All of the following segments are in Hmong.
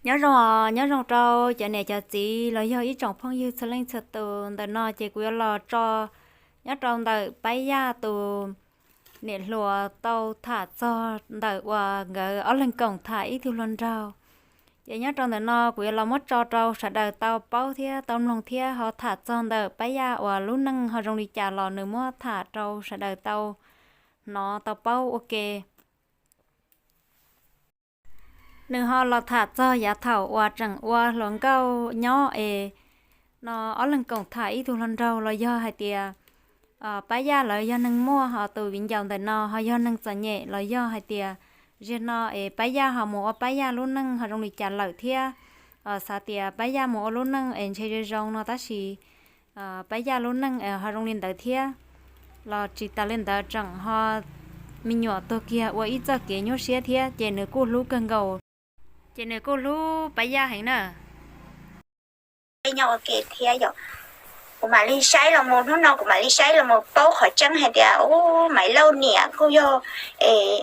Nyob zoo, nyob zoo rau cov niam cov txiv los yog ib tsoom phooj ywg txhua leej txhua tus. Ntawm no ces kuv yuav los tso nyob rau ntawm Pab Yaj tus niam hluas tau tham txog ntawm uas nkawd ob leeg koom tham ib tug hluas nraug. Ces nyob rau ntawm no kuv yuav los muab tso rau sawv daws tau paub thiab tau mloog thiab ho tham txog ntawm Pab Yaj uas lub neej ho zoo li cas los nws muab tham rau sawv daws tau hnov tau paub ua ke. Nws ho los tham txog yav thaum uas tseem ua hluas nkauj nyob es no ob leeg koom tham ib tug hluas nraug los yog hais tias Pab Yaj lawv yog neeg muaj, ho tus viv ncaus ntawm no ho yog neeg txom nyem los yog hais tias ziag no es Pab Yaj ho mus ua Pab Yaj lub neej ho zoo li cas lawm thiab. Xav tias Pab Yaj mus ua lub neej es ntshe zoo zoo no tab sis Pab Yaj lub neej ho zoo li ntawd thiab. Los tsis tas li ntawd tseem ho me nyuam tuag kiag ua ib txoj kev nyuaj siab thiab ces nws kuj hlub kawg nkaus. Ces nws kuj hlub Pab Yaj heev na. Peb nyob ua ke thiab yom. Kuv mam li saib los mus, hnub no kuv mam li saib los mus paub qhov tseeb hais tias ub, Maiv Lauj niam kuj yog es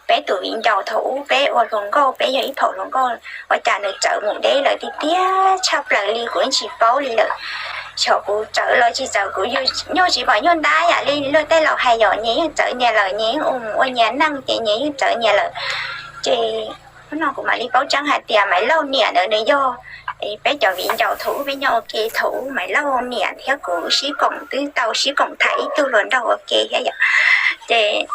peb tus viv ncaus thaum ub peb ua hluas nkauj, peb yog ib phaum hluas nkauj, ua cas nws txawm mus deb lawm tiag tiag tshaj plaws li kuv yeej tsis paub li lawm. Xyov kuv txawv los tsis txawv, kuv yus nyuj tsis pom nyuj ntab yam li luag tej laus hais yom, nyias yeej txawv nyias lawm, nyias yeej ua mus ua nyias neej ces nyias yeej txawv nyias lawm. Ces hnub no kuv mam li paub tseeb hais tias Maiv Lauj niam ntawd nws yog peb cov viv ncaus thaum ub peb nyob ua ke, thaum ub Maiv Lauj niam thiab kuv sib koom twb tau sib koom tham ib tug hluas nraug ua ke thiab yom. Ces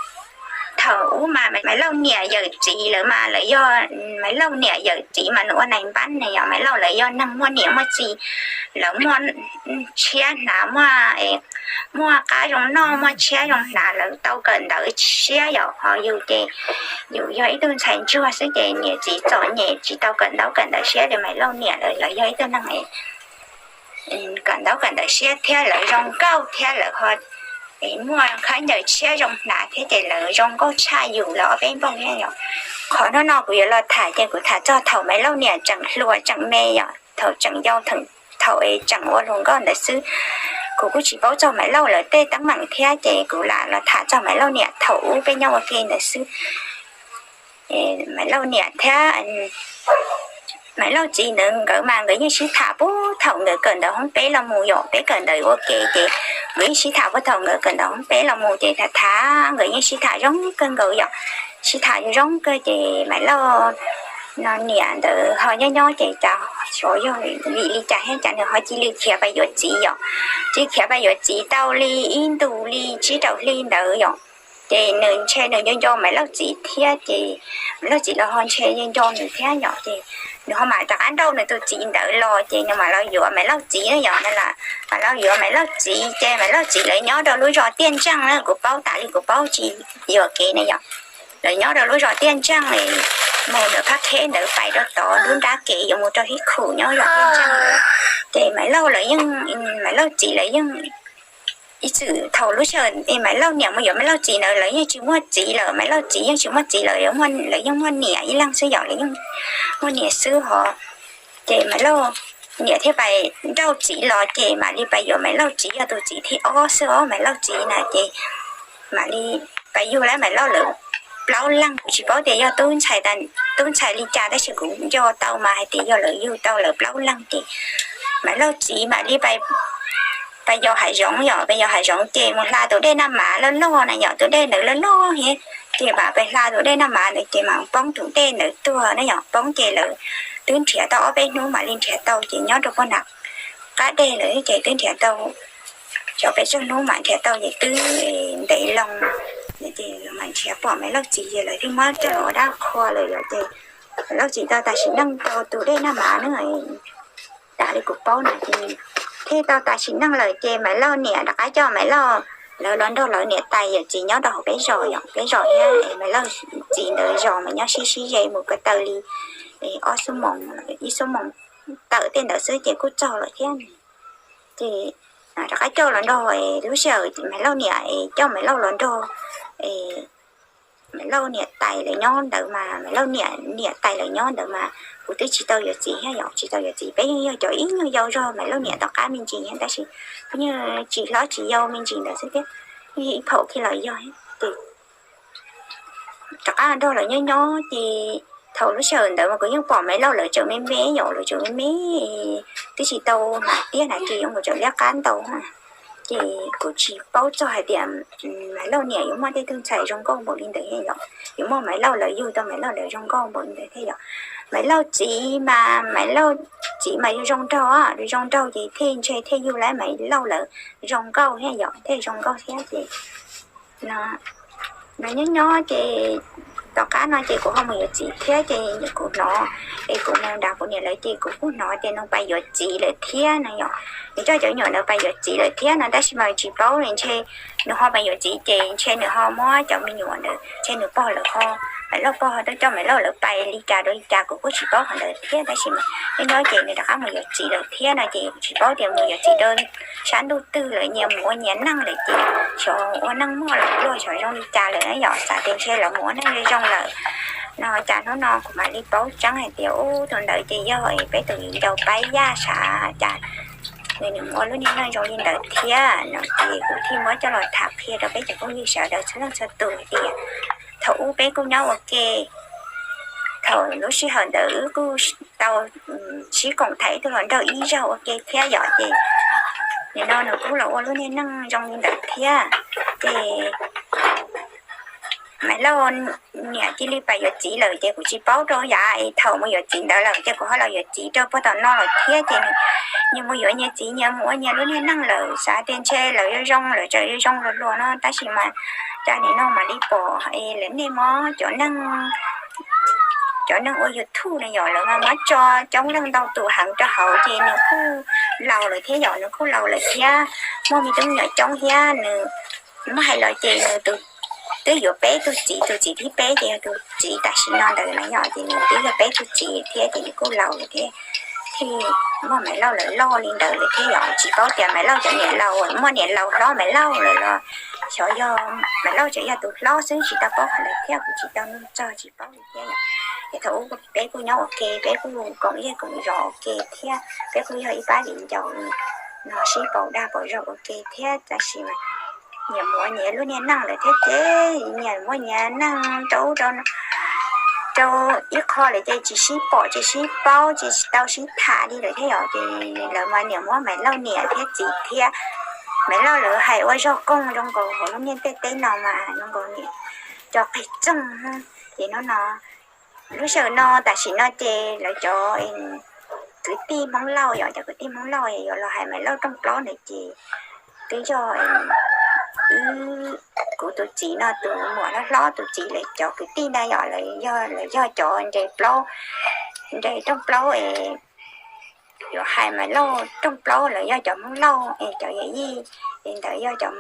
thaum ub mas Maiv Lauj niam yawm txiv lawv mas lawv yog, Maiv Lauj niam yawm txiv mas nws ua nais npab ne yom, Maiv Lauj lawv yog neeg muaj niam muaj txiv, lawv muaj tshiab hnav, muaj, muaj qab zoo noj, muaj tshiab zoo hnav, lawv tau kawm ntawv siab yom. Ho yus ces yus yog ib tug ntxhais ntsuag xwb ces niam txiv txom nyem tsis tau kawm ntaub kawm ntawv siab, ces Maiv Lauj niam lawv yog ib tug neeg kawm ntaub kawm ntawv siab thiab lawv zoo nkauj thiab lawv ho muaj khaub ncaws tshiab zoo hnav thiab ces lawv zoo nkauj tshaj yus lawv ob peb npaug thiab yom. Qhov hnub no kuv yuav los tham ces kuv tham txog thaum Maiv Lauj niam tseem hluas tseem me yom, thaum tseem yau, thaum tseem ua hluas nkauj ntawd xwb. Kuv kuj tsis paub txog Maiv Lauj lawv tej teeb meem thiab ces kuv lam los tham txog Maiv Lauj niam thaum ub peb nyob ua ke ntawd xwb. Maiv Lauj niam thiab Maiv Lauj txiv ntawd nkawd mas nkawd yeej sib tham puag thaum nkawd kawm ntawv hoob peb los mus yom, peb kawm ntawv ua ke ces nkawd yeej sib tham puag thaum nkawd kawm ntawv hoob peb los mus ces tham tham nkawd yeej sib tham zoo kawg nkaus yom, sib tham zoo kawg ces Maiv Lauj no niam ntawd ho nyob nyob ces cas xyov yog vim li cas thiab cas nws ho cia li khiav pais yuav txiv yom, cia li khiav pais yuav txiv tau li ib ntus li tsib rau hli ntawd yom. Ces nws ntshe nws nco nco Maiv Lauj txiv thiab ces Maiv Lauj txiv los ho ntshe nco nco nws thiab yom, ces nws ho mam rov qab nrauj nws tus txiv ntawd los ces nws mam los yuav Maiv Lauj txiv na yom, nws mam los yuav Maiv Lauj txiv ces Maiv Lauj txiv lawv nyob rau lub zos Tiaj Ntseej na, kuv paub tas li kuv paub tsis yuam kev na yom. Lawv nyob rau lub zos Tiaj Ntseej, mus ntawm Phab Qheb ntawd pais rau tod lub nrab kev yuav mus rau Hib Khum nyob zos Tiaj Ntseej. Ces Maiv Lauj lawv yeej, Maiv Lauj txiv lawv yeej ib txwm thaum lub sij hawm Maiv Lauj niam mus yuav Maiv Lauj txiv ntawd lawv yeej tsis muaj txiv lawm, Maiv Lauj txiv yeej tsis muaj txiv lawm, lawv yeej muaj niam ib leeg xwb yom, lawv yeej muaj niam xwb hos. Ces Maiv Lauj niam thiaj pais nrauj txiv los ces mam li pais yuav Maiv Lauj txiv, yog tus txiv thib ob xwb os, Maiv Lauj txiv na ces mam li pais yug lawv Maiv Lauj lawv plaub leeg, kuv tsis paub tias yog tub ntxhais, tub ntxhais li cas tab sis kuv nco tau mas hais tias yog lawv yug tau lawv plaub leeg ces Maiv Lauj txiv mam li pais yos hav zoov yom, pais yos hav zoov ces mus hla tus dej Naj Mav loj loj na yom, tus dej ntawd loj loj thiab, ces mam pais hla tus dej Naj Mav ntawd ces mam poob tus dej ntawd tuag na yom, poob ces lawv twb nrhiav tau ob peb hnub mam li nrhiav tau ces nyob rau puag nram qab dej lawm ces twb nrhiav tau, xyov pes tsawg hnub mam nrhiav tau ces twb ntev loo ces mam nrhiav pom Maiv Lauj txiv ces lawv thiaj muab coj los ua dab qhua lawm yom, ces Maiv Lauj txiv tau tas sim neej rau tus dej Naj Mav na, tas li kuv paub na ces thiaj tau tas sim neej lawm ces Maiv Lauj niam rov qab coj Maiv Lauj lawv los nrog lawv niam tais yawm txiv nyob rau hauv peb zos yom, peb zos thiab Maiv Lauj txiv ntawd zos mas nyob sib sib ze mus ko taw li ob xuab moos, ib xuab moos tawm tej ntawd xwb ces kuj txog lawm thiab. Ces rov qab coj los nrog, lub sij hawm Maiv Lauj niam coj Maiv Lauj los nrog Maiv Lauj niam tais lawv nyob ntawd mas, Maiv Lauj niam niam tais lawv nyob ntawd mas kuv twb tsis tau yuav txiv thiab yom, tsis tau yuav txiv, peb yeej yog cov ib nyuag yau zog Maiv Lauj niam tom qab me ntsis thiab tab sis peb yeej tsis hlob tsis yau me ntsis ntawd xwb thiab, yeej ib phaum kiag los yog ces rov qab nrog lawv nyob nyob ces thaum lub sij hawm ntawd mas kuv yeej pom Maiv Lauj lawv tseem me me yom, lawv tseem me me, twb tsis tau hnav tiab hnav ris, kuv tseem liab qab ntau. Ces kuv tsis paub txog hais tias Maiv Lauj niam yuav muaj tej tug ntxhais zoo nkauj npaum li ntawd thiab yom, yuav muaj Maiv Lauj lawv yug tau Maiv Lauj lawv zoo nkauj npaum li ntawd thiab yom. Maiv Lauj txiv mas, Maiv Lauj txiv mas yog zoo nraug, zoo nraug ces thiaj ntshe thiaj yug lawv Maiv Lauj lawv zoo nkauj thiab yom, thiaj zoo nkauj thiab ces no nyob nyob ces tom qab no ces kuv ho mus yuav txiv thiab ces kuv hnov, es kuv mus nram kuv niam lawv ces kuv kuj hnov tias nws pais yuav txiv lawm thiab no yom. Nws coj cov me nyuam ntawd pais yuav txiv lawm thiab no tab sis mas tsis paub li, ntshe nws ho pais yuav txiv ces ntshe nws ho muab cov me nyuam ntawd, ntshe nws pog lawv ho, Maiv Lauj pog ho coj Maiv Lauj lawv pais li cas rau li cas kuv kuj tsis paub qhov ntawd thiab tab sis mas nyob nyob ces nws rov qab mus yuav txiv lawm thiab no ces kuv tsis paub tias mus yuav txiv rau sab ntuj twg lawm, nyias mus ua nyias neej lawm ces xyov ua neej muaj lawm luag xyov zoo li cas lawm na yom, xav tias ntshe lawv mus ua neej zoo zoo lawm no. Cas hnub no kuv mam li paub tseeb hais tias ub tus ntawd ces yog peb tus viv ncaus Pab Yaj sav, cas nws mus ua lub niag neej zoo li ntawd thiab no ces kuv thiaj muab coj los tham qhia rau peb cov phooj ywg sawv daws txhua leej txhua tus hais tias thaum ub peb kuj nyob ua ke, thaum lub sij hawm ntawd wb kuj tau sib koom tham ib tug hluas nraug ib zaug ua ke thiab yom ces nim no nws kuj los ua lub niag neej zoo li ntawd thiab ces Maiv Lauj niam cia li pais yuav txiv lawm ces kuv tsis paub rau yav es thaum mus yuav txiv ntawd lawm ces kuv ho los yuav txiv rau puag tom no lawm thiab ces nyias mus yuav nyias txiv nyias mus ua nyias lub niag neej lawm, xav tias ntshe lawv yuav zoo lawm, tseem yuav zoo luag luag no tab sis mas cas nim no mam li pom es lawv nej muab cov neeg, cov neeg ua YouTube na yom, lawv mas muab tso coob leej ntau tus heev rau hauv ces nws kuj laus lawm thiab yom, nws kuj laus lawm thiab muaj me tub me nyuam coob thiab nws muab hais los ces nws tus twb yuav peb tug txiv, tus txiv thib peb ces yog tus txiv tam sim no ntawd na yom, ces nws twb yog peb tug txiv thiab ces nws kuj laus lawm thiab, thiaj muaj Maiv Lauj lawv loj li ntawd lawm thiab yom, tsis paub tias Maiv Lauj cov niam laus muaj niam laus hlob Maiv Lauj lawm los xyov yog Maiv Lauj tseem yog tus hlob xwb tsis tau paub qhov ntawd thiab kuv tsis tau nug txog tsis paub li thiab yom. Ces thaum ub peb kuj nyob ua ke, peb kuj koom zej koom zos ua ke thiab peb kuj yog ib pab viv ncaus no sib paum dag paum zog ua ke thiab tab sis mas nyias muaj nyias lub niag neej lawm thiab ces nyias muaj nyias neej rau ub rau rau ib qho lawm ces tsis sib pom tsis sib paub ces tsis tau sib tham li lawm thiab yom. Ces lawv mas niam muab Maiv Lauj niam thiab txiv thiab Maiv Lauj lawv hais ua zog koog zoo nkaus hauv lub niag ntiaj teb no mas zoo nkaus niam cov qig txoog. Ces hnub no lub sij hawm no tam sim no ces lawv cov kwv tij Hmoob Lauj yom, cov kwv tij Hmoob Lauj yuav los hais Maiv Lauj rooj plaub ntawd ces twb yog wb, kuv tus txiv no tus muam hlob hlob tus txiv lawv cov kwv tij ntag yom, lawv yog, lawv yog cov nres plaub, nres rooj plaub es yuav hais Maiv Lauj rooj plaub, lawv yog cov Hmoob Lauj es cov yawm yij es ntawd yog cov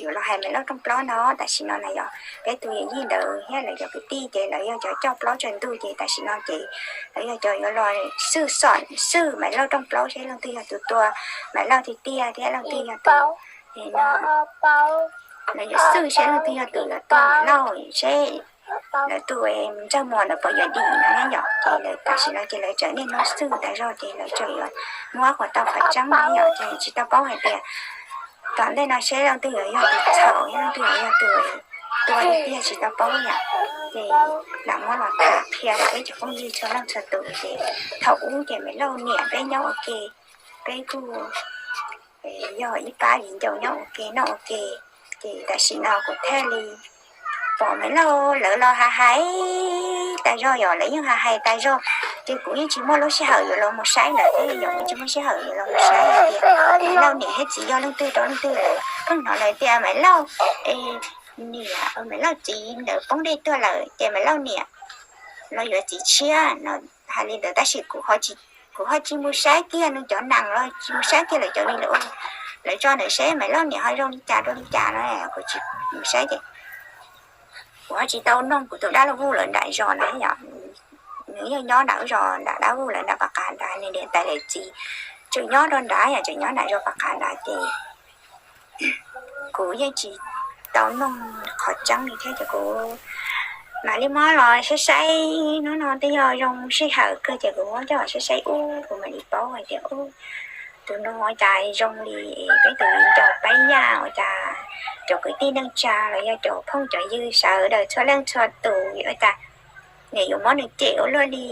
yuav los hais Maiv Lauj rooj plaub no. Tam sim no na yog peb tus yawm yij ntawd thiab lawv cov kwv tij ces lawv yog cov coj plaub tsawg ntug ces tam sim no ces lawv yog cov yuav los xwj xom xwj Maiv Lauj rooj plaub seb leej twg yog tus tua Maiv Lauj tiag tiag thiab leej twg yog tus, no lawv yuav xwj seb leej twg yog tus yuav tua Maiv Lauj seb lawv tus ntsej muag ntawd puas yuav dim no na yom. Ces lawv tam sim no ces lawv tseem niaj hnub xwj tas zog ces lawv tseem yuav muab kom tau qhov tseeb na yom, ces tsis tau paub hais tias tom ntej no seb leej twg yuav yog tus txhaum, leej twg yuav yog tus tua tiag tiag tsis tau paub yom. Ces lam muab los tham qhia rau peb cov phooj ywg txhua leej txhua tus ces thaum ub ces Maiv Lauj niam peb nyob ua ke, peb kuj yog ib pab viv ncaus nyob ua ke noj ua ke. Ces tam sim no kuv thiaj li pom Maiv Lauj lawv los hais hais tas zog yom, lawv yeej hais hais tas zog. Ces kuv yeej tsis muaj lub sij hawm yuav los mus saib lawv thiab yom, yeej tsis muaj sij hawm yuav los mus saib hais tias Maiv Lauj niam thiab txiv yog leej twg rau leej twg lawm. Pheej hnov lawv tias Maiv Lauj niam, Maiv Lauj txiv ntawd poob dej tuag lawm ces Maiv Lauj niam los yuav txiv tshiab no, hais li ntawd tab sis kuv ho tsis mus saib kiag nws cov nees los tsis mus saib kiag lawv cov li lawv ua, lawv tso ntawd seb Maiv Lauj niam ho zoo li cas rau li cas no kuv tsis mus saib ces kuv ho tsis tau noog kuv tus dab laug Vuj lawv nram zos na yom. Nws yeej nyob nram zos nram dab Vuj lawv nram Pas Qas nrad, nws niam tais lawv txiv tseem nyob rau nrad yom, tseem nyob nram zos Pas Qas nrad ces kuv yeej tsis tau noog qhov tseeb li thiab ces kuv mam li muab los saib saib hnub no twb yog zoo sij hawm kawg ces kuv muab coj los saib saib ub kuv mam li paub hais tias ub, tus no ua cas zoo li peb tus viv ncaus Pab Yaj, ua cas cov kwv tij neej tsa los yog cov phooj cov ywg sawv daws txhua leej txhua tus ua cas Niam yus muab nws cem ua luaj li,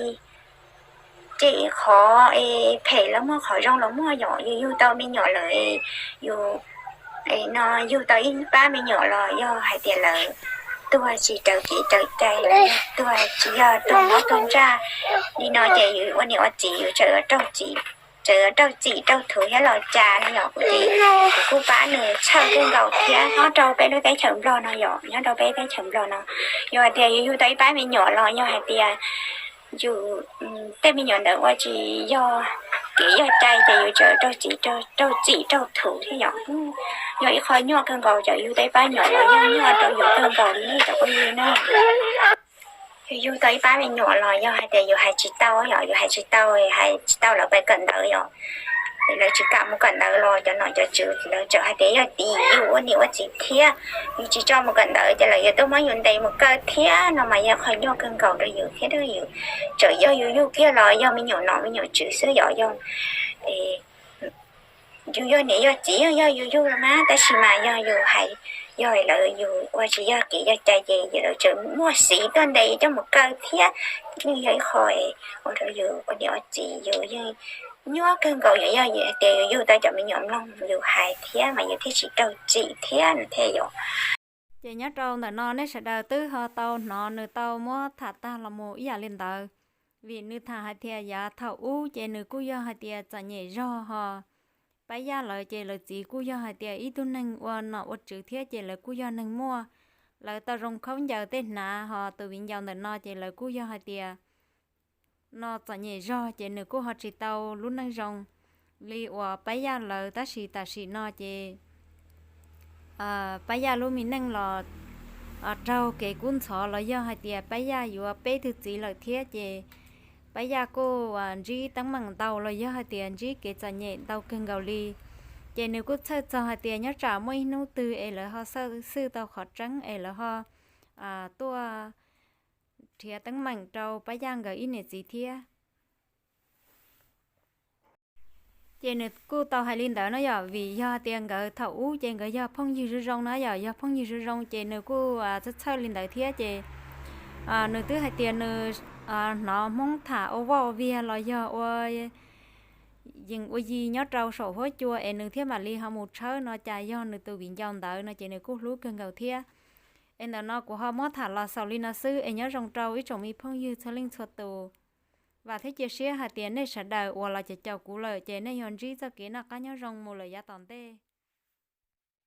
cem qhov phem los muaj, qhov zoo los muaj yom. Yus yug tau me nyuam lawm, yus no yug tau ib pab me nyuam los yog hais tias lawv tuag tsis raws kev raws cai, lawv tuag tsis yog tuag mob tuag ntsaj li no ces yus ua niam ua txiv yus txawm raug txim, txawm raug txim raug thuv thiab los cas no yom. Kuv ces kuv kuj pab nws txhawj kawg nkaus thiab. Nyob rau peb lub teb chaws Nplog no yom, nyob rau peb teb chaws Nplog no, yog hais tias yus yug tau ib pab me nyuam los yog hais tias yus tej me nyuam ntawd ua tsis yog kev yog cai ces yus txawm raug txim, raug txim raug thuv thiab yom. Yog ib qho nyuaj kawg nkaus, txawm yug tau ib pab nyuam los yog nyuaj rau yus kawg nkaus li cov phooj ywg na. Yus yug tau ib pab me nyuam los yog hais tias yus hais tsis tau yom, yus hais tsis tau, hais tsis tau lawv pais kawm ntawv yom, lawv tsis kam mus kawm ntawv los cov nom cov tswv lawv txawm hais tias yog tim yus ua niam ua txiv thiab, yus tsis tso mus kawm ntawv ces lawv yuav tuaj muab yus ntes mus kaw thiab no mas yog qhov nyuaj kawg nkaus rau yus thiab. Yus txawm yog yus yug kiag los yog me nyuam nom me nyuam tswv xwb yom, yog yus yog niam yog txiv yeej yog yus yug los mas, tab sis mas yog yus hais, yog lawv yus ua tsis yog kev yog cai ces lawv txawm muaj xiv tuaj ntes coj mus kaw thiab. Yeej yog ib qho ua rau yus ua niam ua txiv yus yeej nyuaj kawg nkaus, yog hais tias yus yug tau cov me nyuam mloog yus hais thiab mas yus thiaj tsis raug txim thiab no thiaj yom. Ces nyob rau ntawm no nej sawv daws twb ho tau hnov nws tau muab tham tag los mus ib yam li ntawd, vim nws tham hais tias yav thaum ub ces nws kuj yog hais tias txom nyem zog ho Pab Yaj lawv ces lawv txiv kuj yog hais tias ib tug neeg ua nom ua tswv thiab ces lawv kuj yog neeg muaj, lawv tau zoo khaub ncaws tej hnav, ho tus viv ncaus ntawm no ces lawv kuj yog hais tias no txom nyem zog ces nws kuj ho tsis tau lub neej zoo li uas Pab Yaj lawv, tab sis tam sim no ces Pab Yaj lub me neej los raug kev kub ntxhov los yog hais tias Pab Yaj yuav peb tug txiv lawm thiab ces Pab Yaj kuj ntsib teeb meem ntau los yog hais tias ntsib kev txom nyem ntau kawg nkaus li. Ces nws kuj txhawj txog hais tias nyob tsam muaj ib hnub twg es lawv ho xawj xwj tau qhov tseeb es lawv ho tuaj nrhiav teeb meem rau Pab Yaj nkawd ib niam txiv thiab. Ces nws kuj tau hais li ntawd no yom, vim yog hais tias nkawd thaum ub ces nkawd yog phooj ywg zoo zoo na yom, yog phooj ywg zoo zoo ces nws kuj txhawj txhawj li ntawd thiab ces nws twb hais tias nws hnov Hmoob tham ua vaj ua viag los yog ua yees ua yi nyob rau saum huab cua es nws thiaj mam li ho mus tshawb no cas yog nws tus viv ncaus ntawd no ces nws kuj hlub kawg nkaus thiab. Es ntawm no kuv ho muab tham los xaus li no xwb es nyob zoo rau ib tsoom me phooj ywg txhua leej txhua tus. Vam thiab cia siab hais tias nej sawv daws uas los caum kuv lawm ces nej yuav ntsib txoj kev noj qab nyob zoo mus lawm yav tom ntej.